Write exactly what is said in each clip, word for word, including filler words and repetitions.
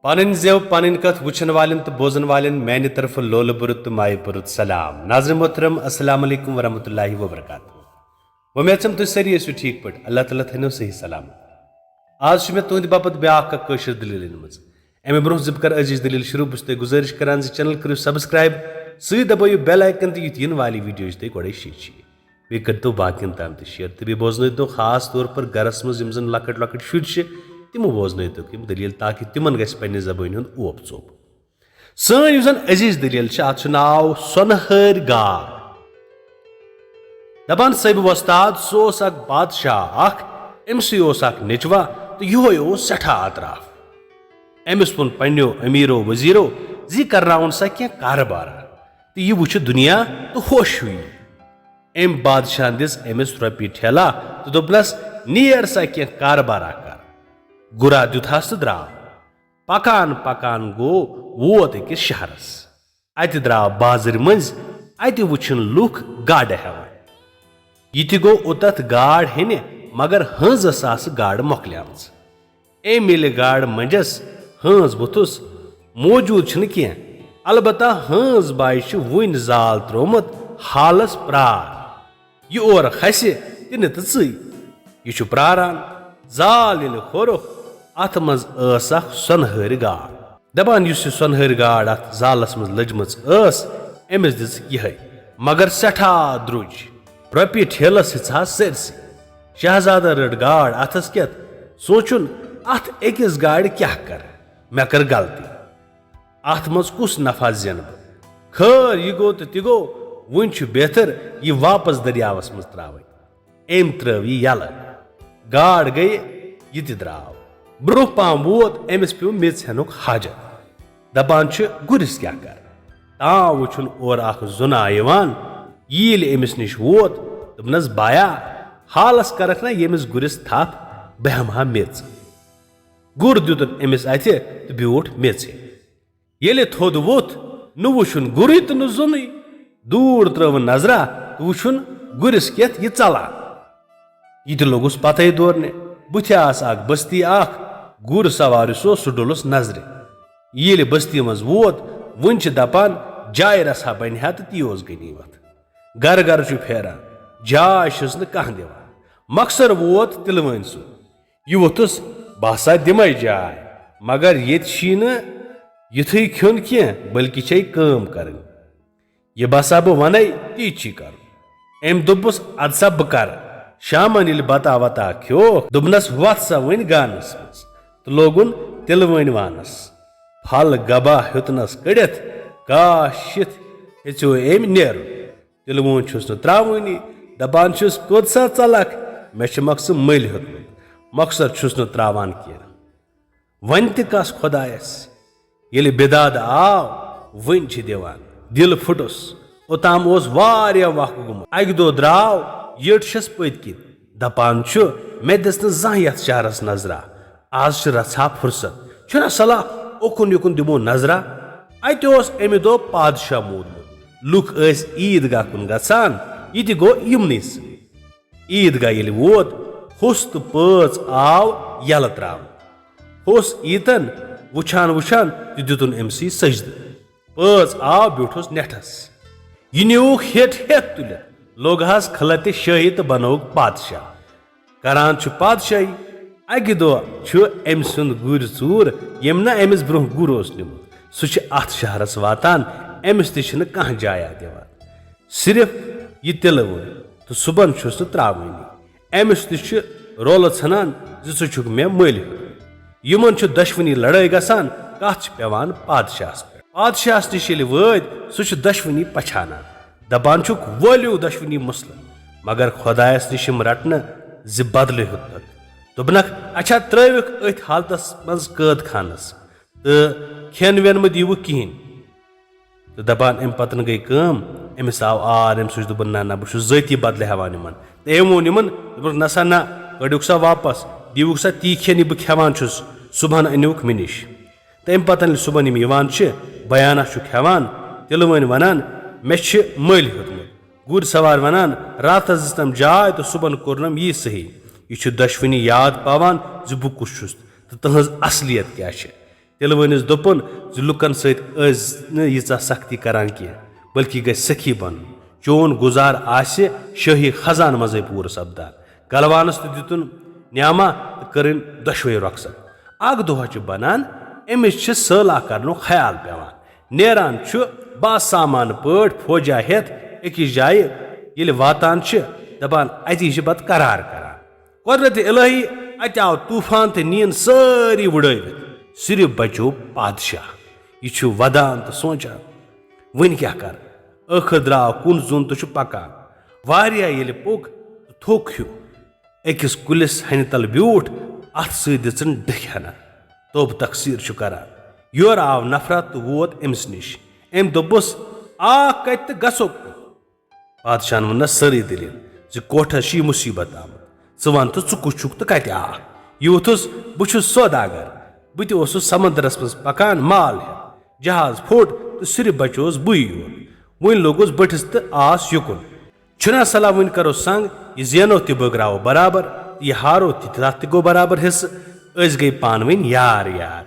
پنٕنۍ زٮ۪و، پنٕنۍ کتھ وٕچھن والٮ۪ن تہٕ بوزن والٮ۪ن میانہِ طرفہٕ لولہٕ بوٚرُت تہٕ مایہِ بوٚرُت سلام۔ ناظرین محترم، السلام علیکم ورحمۃ اللہ وبرکاتہ۔ وۄمید چھم تُہۍ سٲری ٲسِو ٹھیٖک پٲٹھۍ۔ اللہ تعالیٰ تھٲینو صحیح سلامت۔ آز چھِ مےٚ تُہنٛدِ باپتھ بیٛاکھ اکھ کٲشِر دٔلیٖل أنمٕژ۔ امہِ برونٛہہ زِ بہٕ کرٕ عزیز دٔلیٖل شروٗع، بہٕ چھُس تۄہہِ گُزٲرِش کران زِ channel کٔرِو subscribe، سۭتۍ دبٲیِو bell icon تہٕ یُتھ یِنہٕ والہِ video چھِ تۄہہِ گۄڈے شیٚچھِ۔ بیٚیہِ کٔرۍتو باقین تام تہِ share تہٕ بیٚیہِ بوزنٲیتو خاص طور پر گرس منٛز یِم زن لۄکٕٹۍ لۄکٕٹۍ شُرۍ چھِ، تِمو بوزنٲیتو یِم دٔلیٖل، تاکہِ تِمن گژھِ پننہِ زبٲنۍ ہُنٛد اوپ ژوٚپ۔ سٲنۍ یُس زن عزیز دٔلیٖل چھِ، اتھ چھُ ناو سۄنہٕ ہٲرۍ گاڈ۔ دپان صٲبہِ وۄستاد، سُہ اوس اکھ بادشاہ اکھ، أمۍ سٕے اوس اکھ نیٚچوا تہٕ یِہوے اوس سٮ۪ٹھاہ اطراف۔ أمِس ووٚن پننیو أمیٖرو ؤزیٖرو زِ یہِ کرناوُن سا کینٛہہ کارٕبارا تہٕ یہِ وٕچھِ دُنیا تہٕ ہوش ہیوٗ یی۔ أمۍ بادشاہن دِژ أمِس رۄپیہِ ٹھیلا تہٕ دوٚپنس، "نیر سا کینٛہہ کارٕبارا کر۔" گُرا دیُتہس تہٕ درٛاو۔ پکان پکان گوٚو، ووت أکِس شہرس۔ اتہِ درٛاو بازرٕ مٔنٛزۍ، اتہِ وٕچھِن لُکھ گاڈٕ ہٮ۪وان۔ یہِ تہِ گوٚو اوٚتتھ گاڈ ہینہِ، مگر ہٲنزس آسہٕ گاڈٕ مۄکلیمژٕ۔ أمۍ ییٚلہِ گاڈٕ مٔنٛجس ہٲنز وُتھُس، موجود چھِنہٕ کینٛہہ، البتہ ہٲنز بایہِ چھِ وُنۍ زال ترٛوومُت حالس پرٛار۔ یہِ اورٕ کھسہِ تہِ نہٕ تہٕ ژٕے۔ یہِ چھُ پرٛاران۔ زال ییٚلہِ کھورُکھ، اتھ منٛز ٲس اکھ سۄنہٕ ہٲرۍ گاڈ۔ دپان یُس یہِ سۄنہٕ ہٲرۍ گاڈ اتھ زالس منٛز لٔجمٕژ ٲس، أمِس دِژٕکھ یِہے، مگر سٮ۪ٹھاہ درٛوج۔ رۄپیہِ ٹھیلس ہیژہاس سٲرسٕے۔ شہزادن رٔٹ گاڈ اتھس کٮ۪تھ، سونچُن، اتھ أکِس گاڈِ کیاہ کرٕ؟ مےٚ کٔر غلطی۔ اتھ منٛز کُس نفع زینہٕ بہٕ؟ خٲر، یہِ گوٚو تہٕ تہِ گوٚو، وُنہِ چھُ بہتر یہِ واپس دٔریاوس منٛز ترٛاوٕنۍ۔ أمۍ ترٛٲو یہِ یَلہٕ۔ گاڈ گٔیہِ، یہِ تہِ درٛاو۔ برٛونٛہہ پہم ووت، أمِس پیوٚو میٚژ ہٮ۪نُک حاجت۔ دپان چھُ، گُرِس کیٛاہ کرٕ؟ تام وُچھُن اورٕ اکھ زُنا یِوان۔ ییٚلہِ أمِس نِش ووت، دوٚپنس، "بایا، حالس کرکھ نا ییٚمِس گُرِس تھپھ، بہٕ ہٮ۪مہٕ ہا میٚژ۔" گُر دیُتُن أمِس اَتھِ تہٕ بیوٗٹھ میٚژِ۔ ییٚلہِ تھوٚد ووٚتھ، نہٕ وُچھُن گُرُے تہٕ نہٕ زُنُے۔ دوٗر ترٲوٕن نظرا تہٕ وُچھُن گُرِس کٮ۪تھ یہِ ژلان۔ یہِ تہِ لوٚگُس پتے دورنہِ۔ بُتھِ آس اکھ بستی اکھ، گُر سوار یُس اوس، سُہ ڈوٚلُس نظرِ۔ ییٚلہِ بستی منٛز ووت، وُنہِ چھِ دپان، جایہِ رژھا بنہِ ہا تہٕ تی اوس غنیمت۔ گرٕ گرٕ چھُ پھیران، جاے چھُس نہٕ کانٛہہ دِوان۔ مۄخصر ووت تِلوٲنۍ سُنٛد۔ یہِ ووٚتھُس، بہٕ ہسا دِمے جاے، مگر ییٚتہِ چھی نہٕ یِتھُے کھیوٚن کینٛہہ، بلکہِ چھے کٲم کرٕنۍ۔ یہِ باسا بہٕ ونے، تی چھی کرُن۔ أمۍ دوٚپُس، "اَدٕ سا بہٕ کرٕ۔" شامن ییٚلہِ بتا وتا کھیوکھ، دوٚپنس، "وَتھ سا وۄنۍ گانس منٛز۔" تہٕ لوگُن تِلوٲنۍ وانس۔ پھل گبا ہیوٚتنس کٔڑِتھ، گاش شِتھ ہیٚژیو أمۍ نیرُن۔ تِلوُن چھُس نہٕ ترٛاوٲنی، دپان چھُس، "کوٚت سا ژلکھ؟ مےٚ چھُ مۄخصر مٔلۍ ہیوٚتمُت، مۄخصر چھُس نہٕ ترٛاوان کینٛہہ۔" وۄنۍ تہِ کس خۄدایس؟ ییٚلہِ بِداد آو، وۄنۍ چھِ دِوان۔ دِل پھُٹُس۔ اوٚتام اوس واریاہ وق گوٚمُت۔ اکہِ دۄہ درٛاو، یٔٹ چھَس پٔتۍ کِنۍ۔ دپان چھُ، "مےٚ دِژ نہٕ زانٛہہ یتھ شہرس نظرا۔ از چھِ رژھا فرصت۔ چھُنہ صلاح، اوکُن یوکُن دِمو نظرا؟" اتہِ اوس امہِ دۄہ پادشاہ موٗدمُت۔ لُکھ ٲسۍ عیٖد گاہ کُن گژھان، یہِ تہِ گوٚو یِمنٕے سۭتۍ۔ عیٖد گاہ ییٚلہِ ووت، ہوٚس تہٕ پٲژ آو یلہٕ ترٛاونہٕ۔ ہوٚس عیٖتن وُچھان وُچھان تہٕ دیُتُن أمۍ سٕے سجدٕ۔ پٲژ آو بیوٗٹھُس نٮ۪ٹھس۔ یہِ نیوٗکھ ہیٚٹ ہیٚتھ تُلِتھ، لوٚگ ہس خلعتِ شٲہی تہٕ بنووُکھ پادشاہ۔ کران چھُ پادشاہی۔ اکہِ دۄہ چھُ أمۍ سُنٛد گُرۍ ژوٗر، ییٚمۍ نہٕ أمِس برٛونٛہہ گُر اوس نیوٗمُت۔ سُہ چھُ اتھ شہرس واتان، أمِس تہِ چھِنہٕ کانٛہہ جایا دِوان۔ صرف یہِ تِلہٕ وٲلۍ تہٕ صُبحن چھُس نہٕ ترٛاوٲنی۔ أمِس تہِ چھُ رولہٕ ژھٕنان زِ ژٕ چھُکھ مےٚ مٔلۍ ہیوٚتمُت۔ یِمن چھُ دۄشوٕنی لڑٲے گژھان، کتھ چھِ پٮ۪وان پادشاہس پٮ۪ٹھ۔ پادشاہس نِش ییٚلہِ وٲتۍ، سُہ چھُ دۄشوٕنی پچھانان، دپان چھُکھ، "وٲلِو دۄشوٕنی مسلہٕ۔" مگر خۄدایس نِش یِم رٹنہٕ زِ بدلہٕ ہیوٚتنکھ۔ دوٚپنکھ، "اچھا، ترٲوِکھ أتھۍ حالتس منٛز قٲد خانس تہٕ کھٮ۪ن وٮ۪ن مہٕ دیٖوُکھ کِہینۍ۔" تہٕ دپان، امہِ پتہٕ گٔے کٲم، أمِس آو آر، أمۍ سوٗنچ، دوٚپُن، "نہ، نہ، بہٕ چھُس ذٲتی بدلہٕ ہٮ۪وان یِمن۔" تہٕ أمۍ ووٚن یِمن، دوٚپُکھ، "نہ سا نہ، کٔڑِوکھ سا واپس، دیٖوُکھ سا تی کھٮ۪ن، یہِ بہٕ کھٮ۪وان چھُس، صُبحن أنِوکھ مےٚ نِش۔" تہٕ امہِ پتہٕ ییٚلہِ صُبحن یِم یِوان چھِ، بیانہ چھُکھ ہٮ۪وان، تِلہٕ وٲنۍ ونان، "مےٚ چھِ مٔلۍ ہیوٚتمُت۔" گُرۍ سوارِ ونان، "راتس دِژنم جاے تہٕ صُبحن کوٚرنم یی صحیح۔" یہِ چھُ دۄشوٕنی یاد پاوان زِ بہٕ کُس چھُس تہٕ تٕہٕنٛز اصلیت کیٛاہ چھِ۔ تِلوٲنِس دوٚپُن زِ لُکن سۭتۍ ٲسۍ نہٕ ییٖژاہ سختی کران کینٛہہ، بلکہِ گژھِ سخی بنُن۔ چون گُزار آسہِ شٲہی خزانہٕ منٛزٕے پوٗرٕ سپدان۔ کلوانس تہِ دِتُن نعمہ تہٕ کٔرٕنۍ دۄشوے رۄخصت۔ اکھ دۄہ چھُ بنان، أمِس چھِ سٲلہ کرنُک خیال پٮ۪وان۔ نیران چھُ باسامان پٲٹھۍ فوجہ ہٮ۪تھ أکِس جایہِ۔ ییٚلہِ واتان چھِ، دپان اتی چھِ پتہٕ قرار کران۔ قۄدرتِ الٰہی، اتہِ آو طوفان تہٕ نِین سٲری وُڈٲوِتھ۔ صرف بچیو پادشاہ۔ یہِ چھُ ودان تہٕ سونچان، وۄنۍ کیٛاہ کرٕ؟ ٲخٕر درٛاو کُن زوٚن تہٕ چھُ پکان۔ واریاہ ییٚلہِ پوٚک تہٕ تھوٚک ہیوٗ، أکِس کُلِس ہنہِ تل بیوٗٹھ، اتھ سۭتۍ دِژٕن ڈٔکھۍ ہنا۔ توبہٕ تقصیر چھُ کران۔ یورٕ آو نفرا تہٕ ووت أمِس نِش۔ أمۍ دوٚپُس، آ، کتہِ تہٕ گژھو کوٚت؟ پادشاہن ووٚننس سٲرٕے دٔلیٖل زِ کوٹھس چھِ یہِ مُصیٖبت آمٕژ۔ ژٕ وَن تہٕ ژٕ کُس چھُکھ تہٕ کَتہِ آکھ؟ یہِ ووٚتھُس، بہٕ چھُس سوداگر۔ بہٕ تہِ اوسُس سمندرس منٛز پکان مال ہٮ۪تھ۔ جہاز پھوٚٹ تہٕ صرف بچوس بٕے یوت۔ وۄنۍ لوٚگُس بٔٹھِس تہٕ آس یُکُن۔ چھُنا صلاح وۄنۍ کرو سنگ، یہِ زینو تہِ بٲگراوو برابر، یہِ ہارو تہِ تتھ تہِ گوٚو برابر حصہٕ۔ أسۍ گٔے پانہٕ ؤنۍ یار یار۔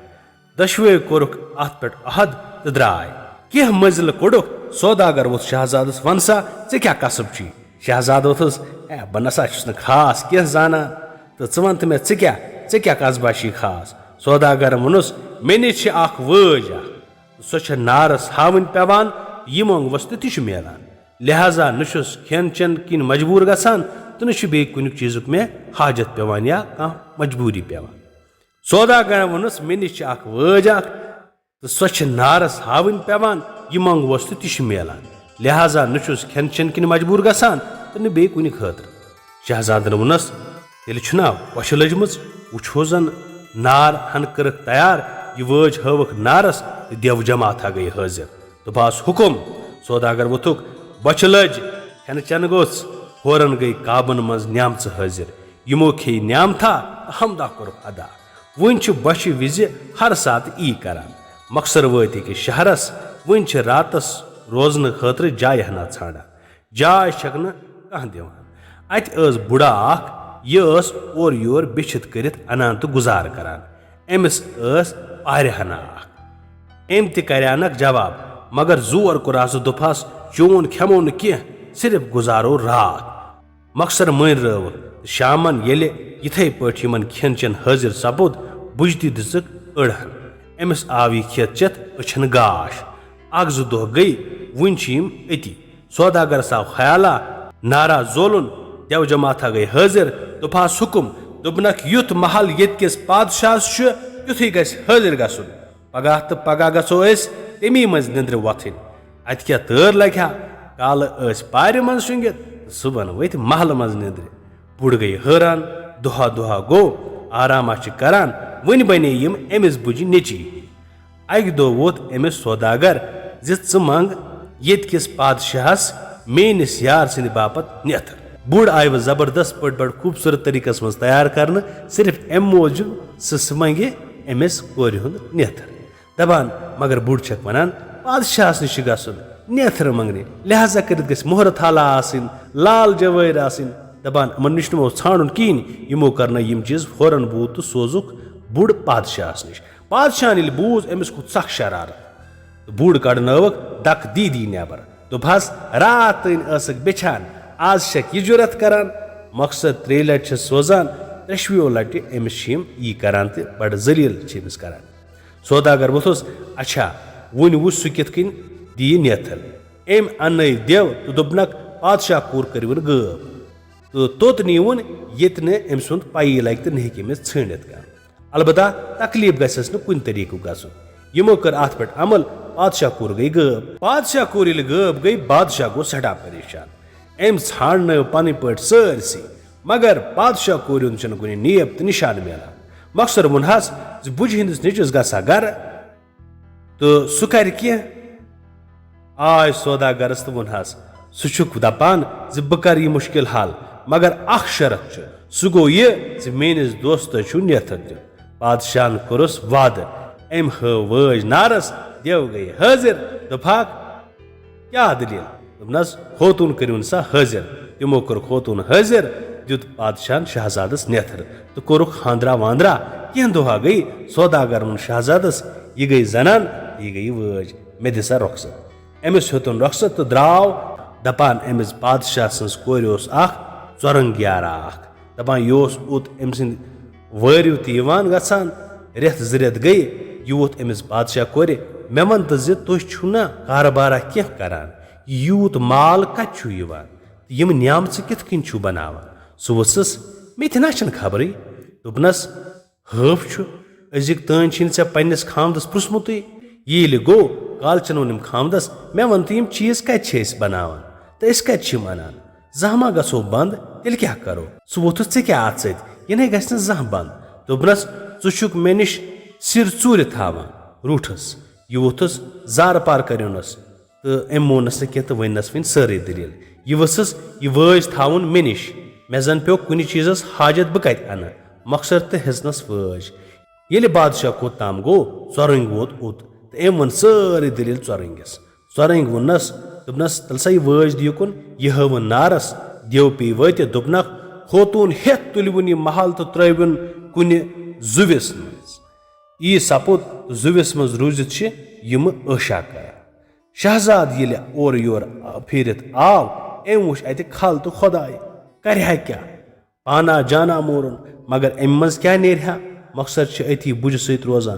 دۄشوے کوٚرُکھ اتھ پٮ۪ٹھ عہد تہٕ درٛاے۔ کینٛہہ منزلہٕ کوٚڈُکھ، سوداگر ووٚتھ شہزادس، "ون سا، ژےٚ کیٛاہ کسب چھُے؟" شہزادٕ ووٚتھُس، "اے، بہٕ نسا چھُس نہٕ خاص کینٛہہ زانان، تہٕ ژٕ ون تہٕ مےٚ، ژٕ کیٛاہ، ژےٚ کیٛاہ کسبہ چھُے خاص؟" سوداگرن ووٚنُس، "مےٚ نِش چھِ اکھ وٲج اکھ، سۄ چھےٚ نارس ہاوٕنۍ پٮ۪وان، یہِ منٛگوس تہٕ تہِ چھُ میلان۔ لہذا نہ چھُس کھٮ۪ن چٮ۪ن کِنۍ مجبوٗر گژھان تہٕ نہ چھُ بیٚیہِ کُنیُک چیٖزُک مےٚ حاجت پٮ۪وان یا کانٛہہ مجبوٗری پٮ۪وان۔" سوداگرن ووٚنُس، "مےٚ نِش چھِ اکھ وٲج اکھ تہٕ سۄ چھِ نارس ہاوٕنۍ پٮ۪وان، یہِ منٛگوس تہٕ تہِ چھُ میلان۔ لہذا نہ چھُس کھٮ۪ن چٮ۪ن کِنۍ مجبوٗر گژھان تہٕ نہٕ بیٚیہِ کُنہِ خٲطرٕ۔" شہزادن ووٚنُس، "تیٚلہِ چھُنا پۄچھِ لٔجمٕژ؟ وُچھو زن نار ہن کٔرٕکھ تیار، یہِ وٲج ہٲوٕکھ نارس تہٕ دیو جماعتھا گٔیہِ حٲضِر۔ دوٚپہَس، حُکُم۔" سوداگر ووٚتھُکھ، بۄچھِ لٔج، کھٮ۪نہٕ چٮ۪نہٕ گوٚژھ۔ فوراً گٔیہِ کابن منٛز نعمژٕ حٲضِر۔ یِمو کھیٚیہِ نعمتھا تہٕ حمدا کوٚرُکھ ادا۔ وُنہِ چھِ بۄچھِ وِزِ ہر ساتہٕ یی کران۔ مۄخصر وٲتۍ أکِس شہرس، وُنہِ چھِ راتس روزنہٕ خٲطرٕ جایہِ ہنا ژھانڈان۔ جاے چھکھ نہٕ کانٛہہ دِوان۔ اتہِ ٲس بُڈھا اکھ، یہِ ٲس اورٕ یور بیچھِتھ کٔرِتھ انان تہٕ گُزارٕ کران۔ أمِس ٲس پارِ ہنا اکھ۔ أمۍ تہِ کریانکھ جواب، مگر زور کوٚرہس، دوٚپہس، "چون کھٮ۪مو نہٕ کینٛہہ، صرف گُزارو راتھ۔" مۄخصر مٲنۍ رٲوٕکھ۔ شامن ییٚلہِ یِتھے پٲٹھۍ یِمن کھٮ۪ن چٮ۪ن حٲضِر سپُد، بُجتی دِژٕکھ أڑ ہن۔ أمِس آو یہِ کھٮ۪تھ چٮ۪تھ أچھن گاش۔ اکھ زٕ دۄہ گٔیہِ، وُنہِ چھِ یِم أتی۔ سوداگرس آو خیالا نارا زولُن، دیو جماعتھا گٔیہِ حٲضِر، دوٚپہس، حُکُم، دوٚپنکھ، یُتھ محل ییٚتہِ کِس پادشاہس چھُ، تیُتھُے گژھِ حٲضِر گژھُن۔ پگاہ تہٕ پگاہ گژھو أسۍ تٔمی منٛز نِندرِ وۄتھٕنۍ۔ اتہِ کیٛاہ تٲر لگہِ ہا؟ کالہٕ ٲسۍ پارِ منٛز شۄنگِتھ تہٕ صُبحن ؤتھۍ محلہٕ منٛز نِندرِ۔ بُڈ گٔیہِ حٲران، دۄہا دۄہا گوٚو، آراما چھِ کران، وُنہِ بنے یِم أمِس بُجہِ نیٚچی۔ اکہِ دۄہ ووٚتھ أمِس سوداگر زِ، "ژٕ منٛگ ییٚتہِ کِس پادشاہس میٲنِس یار سٕنٛدِ باپتھ نیتھر۔" بُڈ آیہِ وۄنۍ زبردست پٲٹھۍ بڑٕ خوٗبصوٗرت طریٖقس منٛز تیار کرنہٕ، صرف امہِ موٗجوٗب زِ سُہ منٛگہِ أمِس کورِ ہُنٛد نیتھر۔ دپان، مگر بُڈ چھکھ ونان، پادشاہس نِش چھُ گژھُن نیتھر منٛگنہِ، لہذا کٔرِتھ گژھِ مۄہرٕ تھالہ آسٕنۍ، لال جوٲہِر آسٕنۍ۔ دپان، یِمن نِش نہٕ مےٚ اوس ژھانڈُن کِہینۍ، یِمو کرنٲے یِم چیٖز فوراً بوٗت تہٕ سوزُکھ بُڈ پادشاہس نِش۔ پادشاہن ییٚلہِ بوٗز، أمِس کھوٚت سخ شرارت۔ تہٕ بُڈ کڑنٲوٕکھ دکھ دی دی نٮ۪بر۔ دوٚپہس، "راتھ تام ٲسٕکھ بیچھان، آز چھکھ یہِ جُرت کران؟" مۄخصر ترٛیٚیہِ لٹہِ چھِ سوزان، ترٛیٚشوٕیو لٹہِ أمِس چھِ یِم یی کران تہٕ بڑٕ ذلیل چھِ أمِس کران۔ سوداگر ووٚتھُس، "اچھا، وُنہِ وُچھ سُہ کِتھ کٔنۍ دِیہِ نیتھر۔" أمۍ اننٲوۍ دیو تہٕ دوٚپنکھ، "پادشاہ کوٗر کٔرِوُن غٲب تہٕ توٚت نیٖوُن، ییٚتہِ نہٕ أمۍ سُنٛد پَیی لگہِ تہٕ نہ ہیٚکہِ أمِس ژھٲنٛڈِتھ کانٛہہ۔ البتہ تکلیف گژھٮ۪س نہٕ کُنہِ طریٖقُک گژھُن۔" یِمو کٔر اتھ پٮ۪ٹھ عمل، پادشاہ کوٗر گٔیہِ غٲب۔ پادشاہ کوٗر ییٚلہِ غٲب گٔیہِ، بادشاہ گوٚو سٮ۪ٹھاہ پریشان۔ أمۍ ژھانڈنٲو پنٕنۍ پٲٹھۍ سٲرسٕے، مگر پادشاہ کورِ ہُنٛد چھُنہٕ کُنہِ نیب تہٕ نشانہٕ میلان۔ مۄخصر ووٚنہس زِ بُجہِ ہٕنٛدِس نیٚچوِس گژھِ ہا گرٕ تہٕ سُہ کرِ کینٛہہ۔ آے سوداگرس تہٕ ووٚنہس، سُہ چھُکھ دپان زِ بہٕ کرٕ یہِ مُشکل حل، مگر اکھ شرط چھُ، سُہ گوٚو یہِ زِ میٲنِس دوستس چھُ نیتھر دیُن۔ پادشاہن کوٚرُس وعدٕ، أمۍ ہٲو وٲج نارس، دیو گٔیہِ حٲضِر، دوٚپہکھ، کیٛاہ دٔلیٖل؟ دوٚپنس، خوتوٗن کٔرِوُن سا حٲضِر۔ تِمو کوٚر خوتوٗن حٲضِر، دیُت پادشاہن شہزادس نیتھر تہٕ کوٚرُکھ خانٛدرا وانٛدرا۔ کینٛہہ دۄہا گٔیہِ، سوداگر ووٚن شہزادس، یہِ گٔے زنان، یہِ گٔے وٲج، مےٚ دِ سا رۄخصت۔ أمِس ہیوٚتُن رۄخصت تہٕ درٛاو۔ دَپان أمِس بادشاہ سٕنٛز کورِ اوس اکھ ژۄرنٛگ یارا اکھ، دَپان یہِ اوس اوٚت أمۍ سٕنٛدِ وٲرِو تہِ یِوان گژھان۔ رٮ۪تھ زٕ رٮ۪تھ گٔیہِ، یہِ ووٚتھ أمِس بادشاہ کورِ، مےٚ وَن تہٕ زِ تُہۍ چھِو نا کارٕبارا کینٛہہ کران؟ یہِ یوٗت مال کَتہِ چھُ یِوان؟ تہٕ یِم نعمژٕ کِتھ کٔنۍ چھُو بناوان؟ سُہ ووٚژھُس، مےٚ تہِ نا چھَنہٕ خبرٕے۔ دوٚپنَس، حٲف چھُ، أزیُک تام چھِنہٕ ژےٚ پنٛنِس خامدَس پرٛژھمُتُے۔ یہِ ییٚلہِ گوٚو، کالچَن ووٚن أمۍ خامدَس، مےٚ وَن تہٕ یِم چیٖز کَتہِ چھِ أسۍ بناوان؟ تہٕ أسۍ کَتہِ چھِ یِم اَنان؟ زانٛہہ ما گژھو بنٛد، تیٚلہِ کیٛاہ کَرو؟ سُہ ووٚتھُس، ژےٚ کیٛاہ اَتھ سۭتۍ؟ یہِ نے گژھِ نہٕ زانٛہہ بنٛد۔ دوٚپنَس، ژٕ چھُکھ مےٚ نِش سِر ژوٗرِ تھاوان۔ روٗٹھُس۔ یہِ ووٚتھُس، زارٕ پار کٔرِونَس۔ تہٕ أمۍ موننَس نہٕ کینٛہہ تہٕ ؤننَس وۄنۍ سٲرٕے دٔلیٖل۔ یہِ ؤژھٕس، یہِ وٲج تھاوُن مےٚ نِش۔ مےٚ زَن پیوٚو کُنہِ چیٖزَس حاجت، بہٕ کَتہِ اَنہٕ؟ مۄخصر تہٕ ہیٚژنَس وٲج۔ ییٚلہِ بادشاہ کوٚت تام گوٚو، ژۄرنٛگۍ ووت اوٚت تہٕ أمۍ ووٚن سٲرٕے دٔلیٖل ژۄرنٛگِس۔ ژۄرنٛگۍ ووٚننَس، دوٚپنَس، تَلہٕ سا یہِ وٲج دِ یُکُن، یہِ ہٲوٕن نارَس، دیو پیٚیہِ وٲتِتھ۔ دوٚپنَکھ، خوتوٗن ہٮ۪تھ تُلِوُن یہِ محل تہٕ ترٛٲوِن کُنہِ زُوِس منٛز۔ یی سپُد، زُوِس منٛز روٗزِتھ چھِ یِمہٕ عٲشا کران۔ شہزاد ییٚلہِ اورٕ یورٕ پھیٖرِتھ آو، أمۍ وُچھ اَتہِ کھل تہٕ خۄداے۔ کرِ ہا کیٛاہ؟ پانا جانا مورُن، مگر اَمہِ منٛز کیٛاہ نیرِ ہا؟ مۄخصر چھِ أتی بُجہِ سۭتۍ روزان۔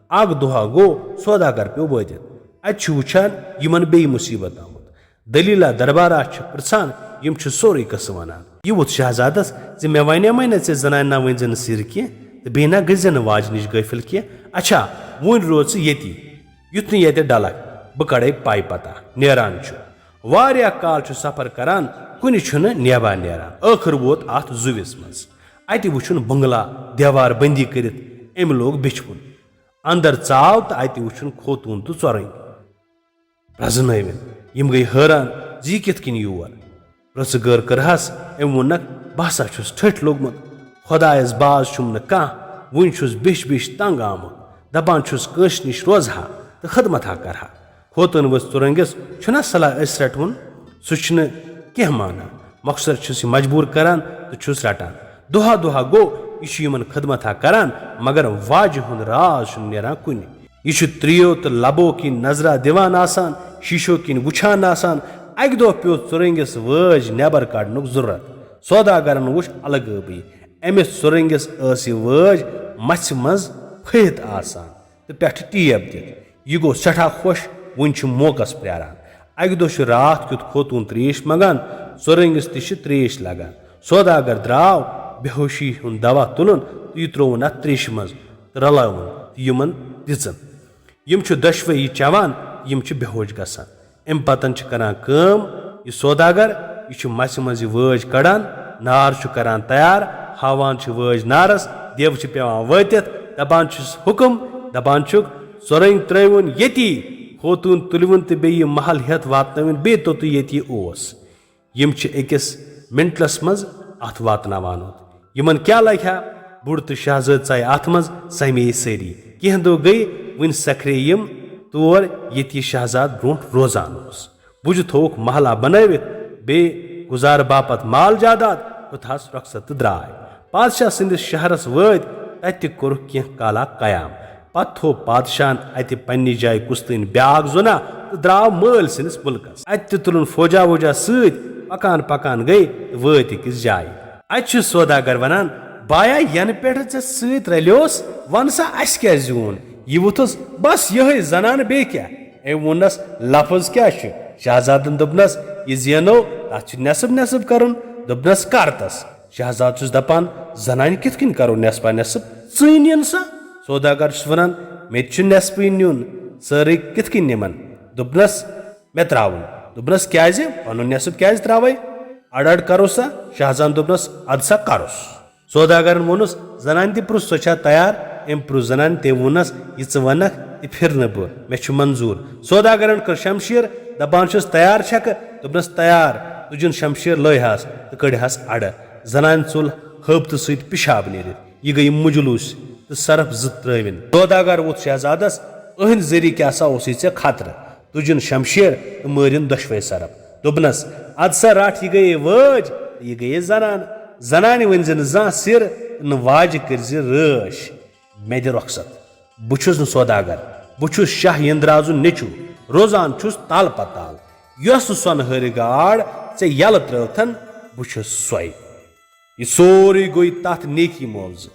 اکھ دۄہا گوٚو، سوداگر پیوٚو وٲتِتھ۔ اَتہِ چھُ وُچھان یِمن بیٚیہِ مُصیٖبت آمُت۔ دٔلیٖلہ دربارہ چھِ پرٛژھان، یِم چھِ سورُے قصہٕ وَنان۔ یہِ ووٚتھ شہزادس زِ مےٚ وَنیمَے نہ ژےٚ زنانہِ نہ ؤنۍ زِ نہٕ سِر کینٛہہ تہٕ بیٚیہِ نہ گٔژھۍ زِ نہٕ واجہِ نِش غٲفِل کینٛہہ۔ اچھا، وۄنۍ روز ژٕ ییٚتی، یُتھ نہٕ ییٚتہِ ڈلکھ، بہٕ کڑے پاے پتہ۔ نیران چھُ۔ واریاہ کال چھُ سفر کران، کُنہِ چھُنہٕ نیبا نیران۔ ٲخٕر ووت اتھ زُوِس منٛز۔ اتہِ وُچھُن بنگلہ، دیوار بندی کٔرِتھ۔ أمۍ لوگ بیچھِ کُن۔ اندر ژاو تہٕ اتہِ وُچھُن خوتوٗن تہٕ ژۄرنٛگۍ پرٛزنٲوِن۔ یِم گٔیہِ حٲران زِ یہِ کِتھ کٔنۍ یور۔ پرٛژھٕ غٲر کٔرہس۔ أمۍ ووٚننکھ، بہٕ ہسا چھُس ٹھٔٹھۍ لوٚگمُت۔ خۄدایس باز چھُم نہٕ کانٛہہ۔ وُنہِ چھُس بیچھِ بیچھِ تنگ آمُت۔ دپان چھُس، کٲنٛسہِ نِش روزٕ ہا تہٕ خدمت ہا کرٕ ہا۔ خوتوٗن ؤژھ ژۄرنٛگِس، چھُنا صلاح أسۍ رٹہون؟ سُہ چھُنہٕ کینٛہہ مانان۔ مۄخصر چھُس یہِ مجبوٗر کران تہٕ چھُس رٹان۔ دۄہا دۄہا گوٚو، یہِ چھُ یِمن خدمت ہا کران، مگر واجہِ ہُنٛد راز چھُنہٕ نیران کُنہِ۔ یہِ چھُ ترٛیو تہٕ لبو کِنۍ نظرا دِوان آسان، شیٖشو کِنۍ وُچھان آسان۔ اکہِ دۄہ پیوٚو ژۄرنٛگِس وٲج نٮ۪بر کڑنُک ضروٗرت۔ سوداگرن وُچھ الگٲبٕے۔ أمِس ژۄرنٛگِس ٲس یہِ وٲج مژھِ منٛز پھٔہِتھ آسان تہٕ پٮ۪ٹھٕ ٹیب دِتھ۔ یہِ گوٚو سٮ۪ٹھاہ خۄش، وُنہِ چھُ موقعس پرٛاران۔ اکہِ دۄہ چھُ راتھ کیُتھ خوتوٗن ترٛیش منٛگان، ژۄرنٛگِس تہِ چھِ ترٛیش لگان۔ سوداگر درٛاو بے ہوشی ہُنٛد دوا تُلُن تہٕ یہِ ترٛووُن اَتھ ترٛیشہِ منٛز تہٕ رلٲوُن تہٕ یِمن دِژٕن۔ یِم چھِ دۄشوے یہِ چٮ۪وان، یِم چھِ بے ہوش گژھان۔ اَمہِ پتن چھِ کران کٲم، یہِ سوداگر، یہِ چھُ مژھِ منٛز یہِ وٲج کڑان، نار چھُ کران تیار، ہاوان چھِ وٲج نارس، دیو چھِ پٮ۪وان وٲتِتھ، دپان چھُس حُکم، دپان چھُکھ، ژۄرنٛگۍ ترٛٲوِن ییٚتی، خوتوٗن تُلِوُن تہٕ بیٚیہِ یہِ محل ہٮ۪تھ واتنٲوِن بیٚیہِ توٚتُے ییٚتہِ یہِ اوس۔ یِم چھِ أکِس منٹس منٛز اتھ واتناوان اوت۔ یِمن کیٛاہ لگہِ ہا؟ بُڈٕ تہٕ شہزٲدۍ ژایہِ اتھ منٛز، سمیے سٲری۔ کینٛہہ دۄہ گٔیہِ، وُنہِ سکھرے یِم تور، ییٚتہِ یہِ شہزاد برونٛٹھ روزان اوس۔ بُجہِ تھووُکھ محلہ بنٲوِتھ، بیٚیہِ گُزارٕ باپتھ مال جاداد، ہیوٚتہس رۄخصت تہٕ درٛاے۔ پادشاہ سٕنٛدِس شہرس وٲتۍ، تتہِ تہِ کوٚرُکھ کینٛہہ کالا قیام۔ پتہٕ تھوو پادشاہن اتہِ پننہِ جایہِ کُستٲنۍ بیاکھ زُنہ تہٕ درٛاو مٲلۍ سٕنٛدِس مُلکس۔ اتہِ تہِ تُلُن فوجا ووجا سۭتۍ، پکان پکان گٔے تہٕ وٲتۍ أکِس جایہِ۔ اتہِ چھُ سوداگر ونان، بایا، ینہٕ پٮ۪ٹھٕ ژےٚ سۭتۍ رلیوس، ون سا، اسہِ کیٛاہ زیوٗن؟ یہِ وُتھُس، بس یِہے زنانہٕ، بیٚیہِ کیٛاہ؟ أمۍ ووٚننس، لفظ کیٛاہ چھُ؟ شہزادن دوٚپنس، یہِ زینو، تتھ چھُ نٮ۪صٕب نٮ۪صٕب کرُن۔ دوٚپنس، کر تس؟ شہزاد چھُس دپان، زنانہِ کِتھ کٔنۍ کرو نٮ۪صبا نٮ۪صٕب؟ ژٕے نِن سا۔ سوداگر چھُس ونان، مےٚ تہِ چھُ نٮ۪صبٕے نیُن، سٲرٕے کِتھ کٔنۍ نِمن؟ دوٚپنس، مےٚ ترٛاوُن۔ دوٚپنس، کیٛازِ؟ پنُن نٮ۪صٕب کیٛازِ ترٛاوے؟ اڑ اڑ کرو سا۔ شہزادن دوٚپنس، ادٕ سا کرُس۔ سوداگرن ووٚنُس، زنانہِ تہِ پرُژھ، سۄ چھا تیار؟ أمۍ پرُژھ زنانہِ، تٔمۍ ووٚننس، یہِ ژٕ ونکھ، تہِ پھِرنہٕ بہٕ، مےٚ چھُ منظوٗر۔ سوداگرن کٔر شمشیر، دپان چھُس، تیار چھکھٕ؟ دوٚپنس، تیار۔ تُجُن شمشیر، لٲیہس تہٕ کٔڑہس اڑٕ۔ زنانہِ ژوٚل ہٲبتہٕ سۭتۍ پِشاب نیٖرِتھ۔ یہِ گٔیہِ مجلوٗس تہٕ سرپھ زٕ ترٲوِن۔ سوداگر ووٚتھ شہزادس، أہنٛدِ ذٔریعہٕ کیٛاہ سا اوسُے ژےٚ خطرٕ؟ تُجُن شمشیر تہٕ مٲرِن دۄشوے سرپھ۔ دوٚپنس، ادٕ سا رٹھ، یہِ گٔیے وٲج تہٕ یہِ گٔیے زنان۔ زنانہِ ؤنۍ زِ نہٕ زانٛہہ سِر تہٕ نہٕ واجہِ کٔرۍ زِ رٲچھ۔ مےٚ دِ رۄخصت۔ بہٕ چھُس نہٕ سوداگر۔ بہٕ چھُس شاہ یندرازُن نیٚچُو، روزان چھُس تال پتال۔ یۄس سۄنہٕ ہٕر گاڈ ژےٚ یلہٕ ترٲوتھن، بہٕ چھُس سۄے۔ یہِ سورُے گوٚو تتھ نیکی معاوضہٕ۔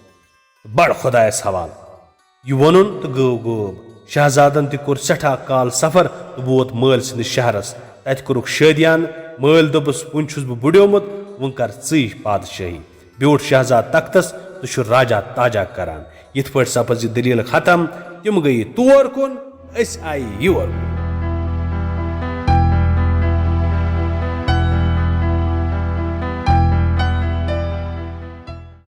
بڑ خۄدایس حوالہٕ۔ یہِ ووٚنُن تہٕ گٲو غٲب۔ شہزادن تہِ کوٚر سٮ۪ٹھاہ کال سفر تہٕ ووت مٲلۍ سٕنٛدِس شہرس۔ تتہِ کوٚرُکھ شٲدیانہٕ۔ مٲلۍ دوٚپُس، "وُنہِ چھُس بہٕ بُڈیومُت، وۄنۍ کر ژٕے پادشٲہی۔" بیوٗٹھ شہزاد تختس تہٕ چھُ راجا تاجا کران۔ یِتھ پٲٹھۍ سپٕز یہِ دٔلیٖل ختم۔ تِم گٔیہِ تور کُن، أسۍ آیہِ یور کُن۔